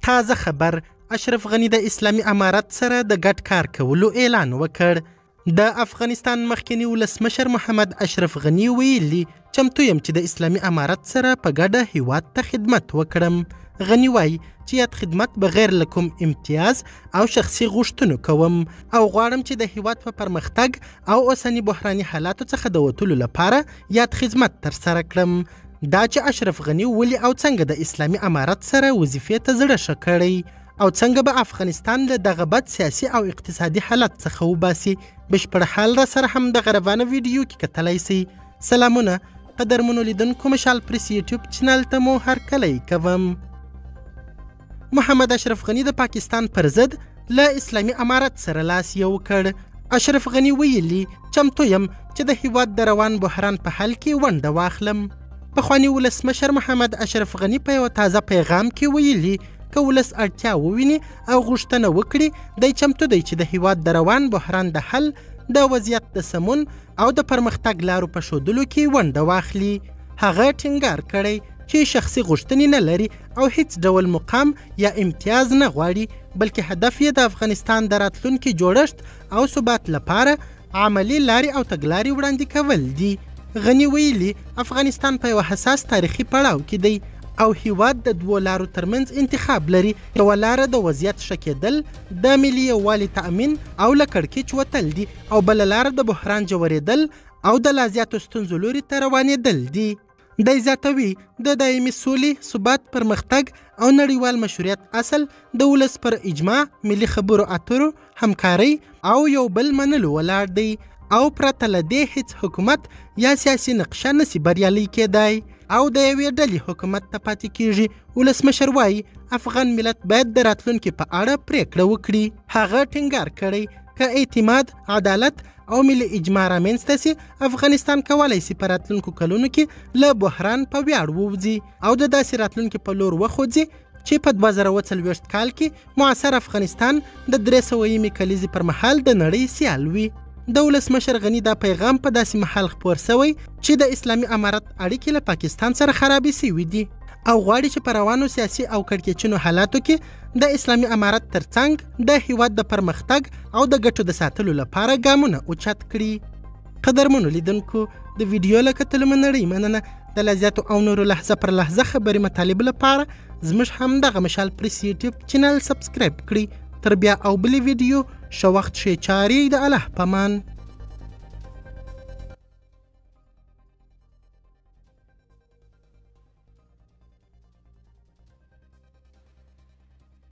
تازه خبر، اشرف غني د اسلامي امارت سره د ګډ کار کولو اعلان وکړ. د افغانستان مخکني ولسمشر محمد اشرف غني ویلي، چمتو یم چې د اسلامي امارت سره په ګډه هیواد ته خدمت وکړم. غني وایي چې یاد خدمت بغیر له کوم امتیاز او شخصي غوښتنو کوم او غواړم چې د هیواد په پرمختګ او اوسني بحراني حالاتو څخه د وتلو لپاره یاد خدمت ترسره کړم. دا چې اشرف غني ولې او څنګه د اسلامي امارت سره وظیفې ته زړه ښه کړی او څنګه به افغانستان له دغه بد سیاسي او اقتصادي حالت څخه وباسي، بشپړ حال را سره هم دغه روانه ویډیو کې کتلی سئ. سلامونه قدرمنو لیدونکو، مشال پریس یوټیوب چینل ته مو هرکلی کوم. محمد اشرف غني د پاکستان پر ضد له اسلامي امارت سره لاس یو کړ. اشرف غني ویلي، چمتو یم چې د هیواد د روان بحران په حل کې ونډه واخلم. پخواني ولسمشر محمد اشرف غني په یوه تازه پیغام کې ویلي، که ولس اړتیا وویني او غوښتنه وکړي، دی چمتو دی چې د هیواد د روان بحران د حل، د وضعیت د سمون او د پرمختګ لارو په ښودلو کې ونډه واخلي. هغه ټینګار کړی چې شخصي غوښتنې نه لري او هیڅ ډول مقام یا امتیاز نه غواړي، بلکې هدف یې د افغانستان د راتلونکي جوړښت او ثبات لپاره عملي لارې او تګلارې وړاندې کول دي. غني ویلي، افغانستان په یوه حساس تاریخي پړاو کې دی او هیواد د دوو لارو ترمنځ انتخاب لري. یوه لاره د وضعیت ښه کېدل، د ملي یووالي تأمین او له کړکېچ وتل دي، او بله لاره د بحران ژورېدل او د لا زیاتو ستونزو لوري ته روانېدل دي. دی زیاتوي، د دایمي سولې، ثبات، پرمختګ او نړیوال مشروعیت اصل د ولس پر اجماع، ملي خبرو اترو، همکارۍ او یو بل منلو ولاړ دی او پرته له دې هیڅ حکومت یا سیاسي نقشه نسی بریالی کېدای او د یوې ډلې حکومت ته پاتې کیږي. ولسمشر وایي، افغان ملت باید د راتلونکي په اړه پرېکړه وکړي. هغه ټینګار کړی، که اعتماد، عدالت او ملي اجماع رامنځته سي، افغانستان کولی سي په راتلونکو کلونو کې له بحران په ویاړ ووځي او د داسې راتلونکي په لور وخوځي چې په 2040 کال کې معاصر افغانستان د 300مې کلیزې پر مهال د نړۍ سیال وي. د ولسمشر غني دا پیغام په داسې مهال خپور سوی چې د اسلامي امارت اړیکې له پاکستان سره خرابې سوي دي او غواړي چې په روانو سیاسي او کړکېچنو حالاتو کې د اسلامي امارت ترڅنګ د هیواد د پرمختګ او د ګټو د ساتلو لپاره ګامونه اوچت کړي. قدرمنو لیدونکو، د ویډیو له کتلو مو نړۍ مننه. د لا زیاتو او نورو لحظه پر لحظه خبري مطالبو لپاره زموږ همدغه مشال پریس یوټیوب چینل سبسکرایب کړئ. تر بیا او بلې ویډیو، ښه وخت، ښې چارې، د الله پامان.